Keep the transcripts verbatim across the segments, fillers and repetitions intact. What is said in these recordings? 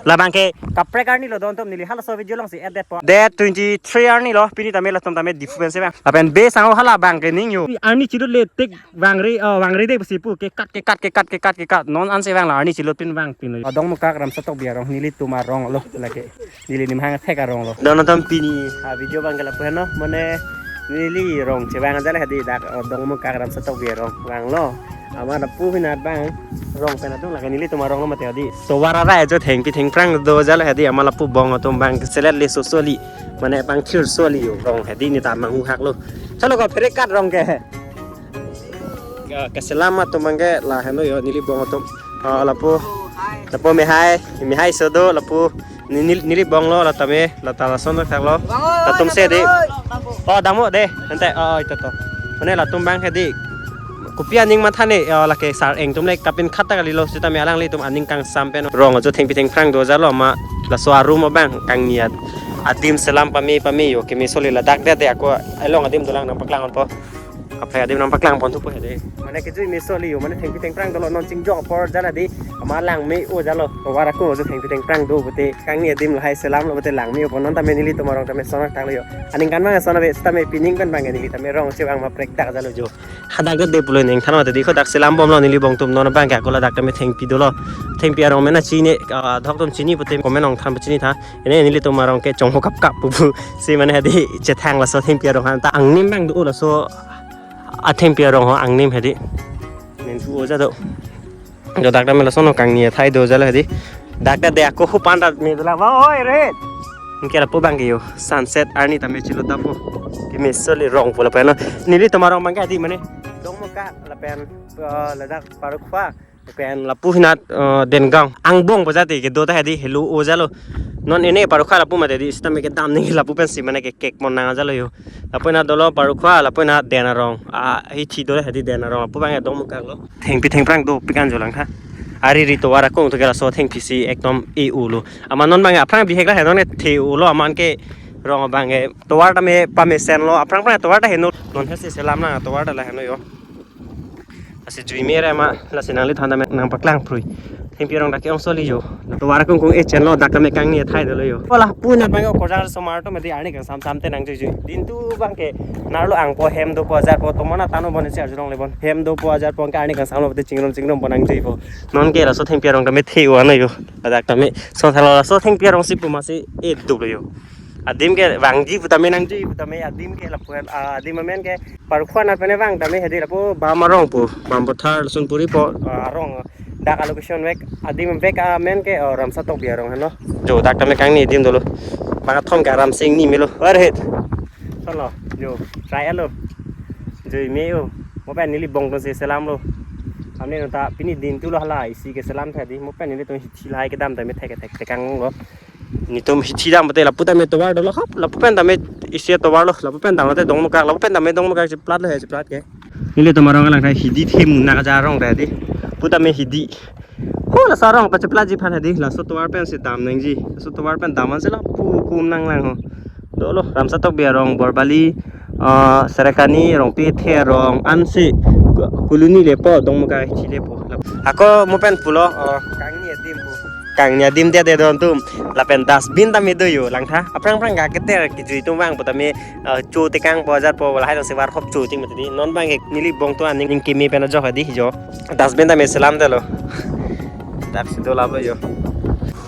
Labang ke kaprek arni lo don atum, neli halaso video alongsi adet po. Date twenty-three arni lo, pini tame latum tame Diphu pensi vang. Lapen be sango halabang ke ning yo. Arni chidut le tik vangri, oh, vangri de pusi pu kekat, kekat, kekat, kekat, kekat. Non ansi vang la arni chidut pin vangpin lo. Dongmukak Ramsa Tokbi arong, nelitum arong lo lake. Neli nimhang thek arong lo. Don atum, pini a video abang ke lapu heno, mane neli rong chevang ajat le hedi dak, oh, Dongmukak Ramsa Tokbi arong vanglo. Amat lapu hinat abang rong pen atum lake nelitum arong lo mate hedi. Tovar arai ajo thengpi thengphrang do ajat le hedi, amat lapu bong atum abang keselet le sosoli. Mane abang thir soli yo rong hedi, neta manghu hak lo. Chalo ko phere kat rong ke. Ke, keselam atum abang ke la heno yo, neli bong atum. Ah, lapu, lapu mehai, mehai sodo, lapu ni-, neli, neli bong lo, la tame, la ta lason thak lo. Latum se de. Oh, damo de, ente, oh, ito to. Mane latum abang hedi. Kopi aning matha ne, oh, lake sar-eng atum le kapin khat ta kali lo, sitame alanglitum aning kangsam pen. Rong ajo thengpi thengphrang do ajat lo ma, laso arum abang kangni adim selam pame pame yo, keme soli ladak de de ako, along adim dolang nangpaklang po. Kaprek adim nangpaklang pon thupo hedi. Mane kejui me soli yo, mane thengpi thengphrang dolo, non chingjok apor ajat le hedi. Amat langme-o ajat lo. Tovar akung ajo thengpi thengphrang do pute, kangni adim lahai selam lo pute langme-o pon, non tame nelitum arong tame sonak thak lo yo. Aningkan abang sonak ave, sitame pining pen abang neli tame rong chevang ma prek dak ajat lo jo. Hadak de pulo neng than mate di ko dak selam bomlo neli bong atum, non abang ke ako ladak tame thengpi dolo. Thengpi arong mena chini, ah, dok atum chini pute comment along than pachini tha. Ene nelitum arong ke chongho kapkap pu pu. Si mane hedi chethang laso thengpi arong han ta angnim abang do laso athengpi arong ho angnim hedi. Nen tu o ajat do. Jo dak tame lason kangni athai do ajat le hedi. Dak ta de ako hupan rat me dolang. Wah, oi, ret. Anke lapu abang ke yo. Sunset arni tame chilo dapo. Keme soli rong pu lapen. Nelitum arong abang ke hedi mane. Dongmukak lapen, eh, ladak Parukhwa. Lapen lapu hinat, eh, Dengang. Angbong pu ajat te kedo ta hedi helo o ajat lo. Non ene Parukhwa lapu mate di sitame kedam ni lapu pensi mane ke kek mon nang ajat lo yo. Lapu hinat dolo Parukhwa, lapu hinat Den Arong. Ah, hithi dolo hedi Den Arong. Lapu abang ke Dongmukak lo. Thengpi thengphrang dopik an jo lang tha. Ari ri tovar akung atum ke laso thengpi si ekdom e-o lo. Amat non abang aphrang bihek la he non ne the-o lo amat ke rong abang ke tovar tame pamesen lo, aphrang phrang tovar ta heno. Non hesi selam nang tovar ta la heno yo. Lasi jui me re ma, lasi nangli than tame nangpaklang prui. Thengpi arong dak ke ong soli yo. Tovar akung kung e chen lo, dak tame kangni athai dolo yo. Wala pu na abang ke okorjang somar atum hedi arni kangsam sam te nangjui jui. Din tu abang ke narlo angpo, hem dopo ajar po, tomon atanu bon si arjulong le bon. Hem dopo ajar po ke arni kangsam lo te chingrum chingrum bon nangjui po. Non ke laso thengpi arong tame the-o ano yo. Ladak tame so thalo laso thengpi arong si pu ma si e dolo yo. Adim ke vangji pu tame nangji pu tame adim ke lapu, ah, adim amen ke Parukhwa nat pen vang tame hedi lapu bam arong pu, bam pathar lason puri po, ah, arong dak a location vek, adim vek amen ke, oh, Ramsa Tokbi arong heno. Jo dak tame kangni adim dolo. Bang athom ke aram sing ni melo. War het. Solo, jo, try lo. Jui me-o. Mo pen neli bong atum si selam lo. Amne nonta pini din tu lo hala isi ke selam tha di. Mo pen nelitum hithi lahai kedam tame thek thek thek kang lo. Netum hithi dam pute lapu tame tovar dolo khap. Lapu pen tame isi tovar lo. Lapu pen tame te Dongmukak. Lapu pen tame Dongmukak cheplat lo he, cheplat ke. Nelitum arong lang kai hidi the munak aja arong ta di. Pu tame hidi. Ho laso arong ta cheplatji aphan hedi, laso tovar pen si dam nangji. Laso tovar pen dam ansi lapu kum nanglang ho. Dolo, Ramsa Tokbi arong, Borbali, ah, Serekani, Rongpi the arong, ansi ku-, Kuluni le po, Dongmukak hithi le po. Ako mo pen pulo, oh, kangni adim pu. Kangni adim dia de don atum. Lapen dustbin tame do yo, lang tha. Aphrang phrang ga keter kejui atum vang pu tame ah, cho tekang po ajar po lahai tang sevar hop cho ting mati di. Non abang ke neli bong atum aning keme pen ajok hedi jo. Dustbin tame selam dolo. Dak si do lapu yo.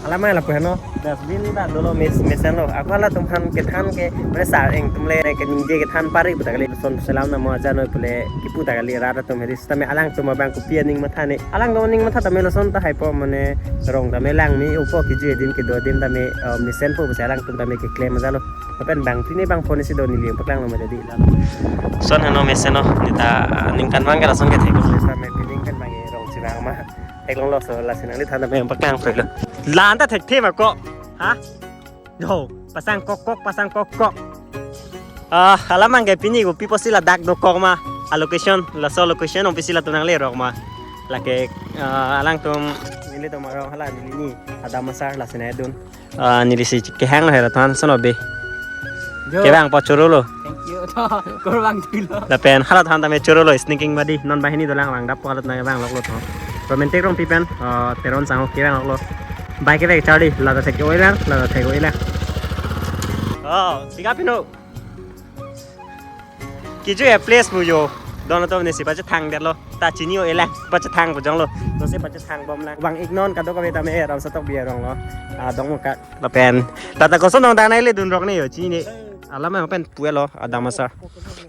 Alamai lapu heno. Dustbin ta dolo mes mesen lo. Ako halatum aphan kethan ke, mane sar-eng atum le keningje kethan pari pu ta kali, son selam namo ajar noi pule kipu ta kali rat atum hedi. Sitame alangtum abang kopi aning matha ne. Alangtum aning matha tame lason tahai po, mane rong tame langme-o po, kejui adim kedo adim tame, eh, mesen po pusi alangtum tame keklem aja lo. Lapen bang pine bang phone si do neli paklang lo mati di la. Son heno mesen lo, neta, ah, ningkan abang ke lason ke thek lo. Sitame pining pen abang rong chevang ma. Theklong lo, so lasi nangli than tame paklang proi lo. La-an ta thekthe ma ko. Ha? Yo, pasang kok kok, pasang kok kok. Ah, alam abang ke pini kopi pusi ladak dokok ma. A location, laso location along pusi latum nanglerok ma. Lake, ah, alangtum nelitum arong hala neli ni Adam Asar lasi nangdun. Ah, neli si kehang lo hera than sono be. Jo. Kevang po choro lo. Thank you. To, kurang dulu. Lapen hala than tame choro lo, sneaking badi. Non banghini dolang lang dap po hala than kevang lok lo to. Romantic Rongpi pen, ah, Teron Sangho kevang lok lo. Bike ke charli, lata thek oi lang, lata thek oi lang. Oh, siga pino. Kejui a-place pu jo. Don atum nesi pachethang detlo. Ta chini oi lang, pachethang pu jonglo. Dosi pachethang bom lang. Vang-ik non kadokave tame Ramsa Tokbi arong lo. Ah, Dongmukak. Lapen. Lata koson dong dang nai le dun rok ne jo chini. Alam ma pen puelo, ah, Dam Asar.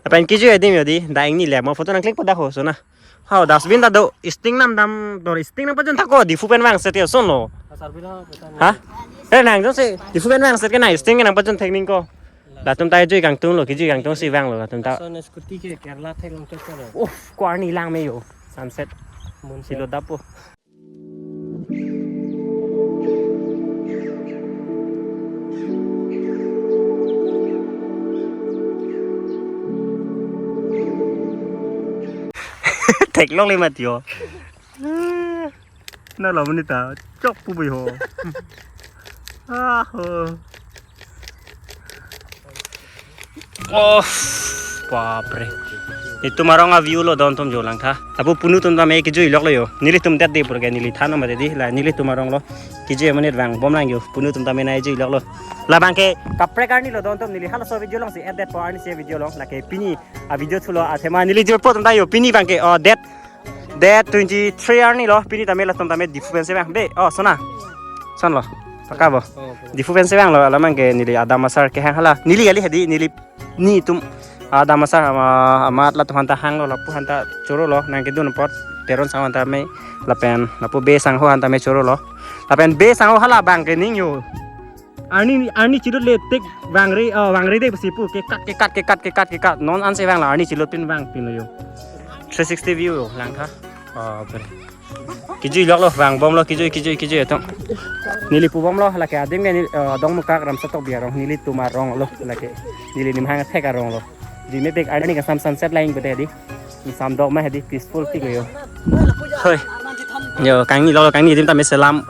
Lapen kejui adim jo dei, da ingni le mo photo nang click pada ho, sona. Hau, dustbin ta do, sting nam dam, dor sting nam pajun thakko, Diphu pen vangset ke son lo. Asar bila, betul. Ha? Eh, nang jongsi, Diphu pen vangset ke na, sting ke nang pajun thek ningko. Latum ta jui kangtung lo, kejui kangtung si vanglo, latum ta. Son scooty ke Kerala thek long chok lo. Uff, ko arni lang me jo, sunset. Mun silo dapo. Theklong le mat jo. Na lo mani ta chok pu bui ho. Ah ho. Oh, bapre. Itum arong a-view lo don atum jo langtha. Apu punu atum tame kejui lok lo jo. Nelitum det dei pur ke neli than mati dei la nelitum arong lo. Kejui amonit vang bom lang jo. Punu atum tame nai jui lok lo. Labang ke kaprek arni lo don atum neli halaso video alongsi add det po arnisi video along lake pini a-video thulo athema neli jirpo atum ta jo pini abang ke, oh, det. Date twenty-three arni lo, pini tame latum tame Diphu pen si vang. Be, oh, sona. Son lo. Paka bo. Oh, paka. Diphu pen si vanglo, alam abang ke neli a-Dam Asar kehang hala. Neli kali hedi, neli nitum a-Dam Asar ama, amat latum aphanta hanglo, lapu aphanta chorolo, nang kedun apot, Teron sang aphanta me, lapen, lapu Be Sangho aphanta me chorolo. Lapen Be Sangho hala abang ke ning jo. Arni, arni chirut le tik vangre, oh, vangre dei pusi pu kekat, kekat, kekat, kekat, kekat. Non ansi vanglo arni chirut pin vang pin lo jo. Three sixty view jo langtha. Oh, ber. Kejui lok lo, vang bom lo, kejui, kejui, kejui atum. Neli pu bom lo, lake adim ke neli, eh, Dongmukak Ramsa Tokbi arong, nelitum arong lo, lake. Neli nimhang thek arong lo. Di mepik arni kasam sunset line bete di. Sam dok ma hedi peaceful thik jo. Hoi. Jo, kangni lo, kangni adim tame selam.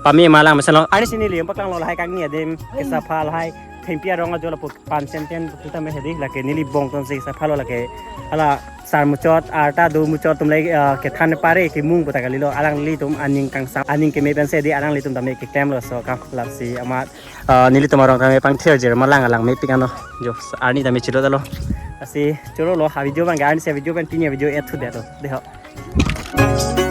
Pame ma lang selam. Arnisi neli paklang lo lahai kangni adim. Kesa pha lahai. Thengpi arong ajo lapu pan sen ten tame hedi lake neli bong atum si kesa pha lo lake. Hala sar muchot, arta do muchot atum le, eh, kethan pare kemung puta kalilo. Alanglitum aning kangsam, aning keme pensi di alanglitum tame keklem lo so kam lasi amat. Ah, nelitum arong tame pangthir jir ma lang alang mepik ano. Jo, arni tame chirut lo. Lasi chorolo, ha video abang ke arnisi video pen pini video add thudet lo. Dei ho.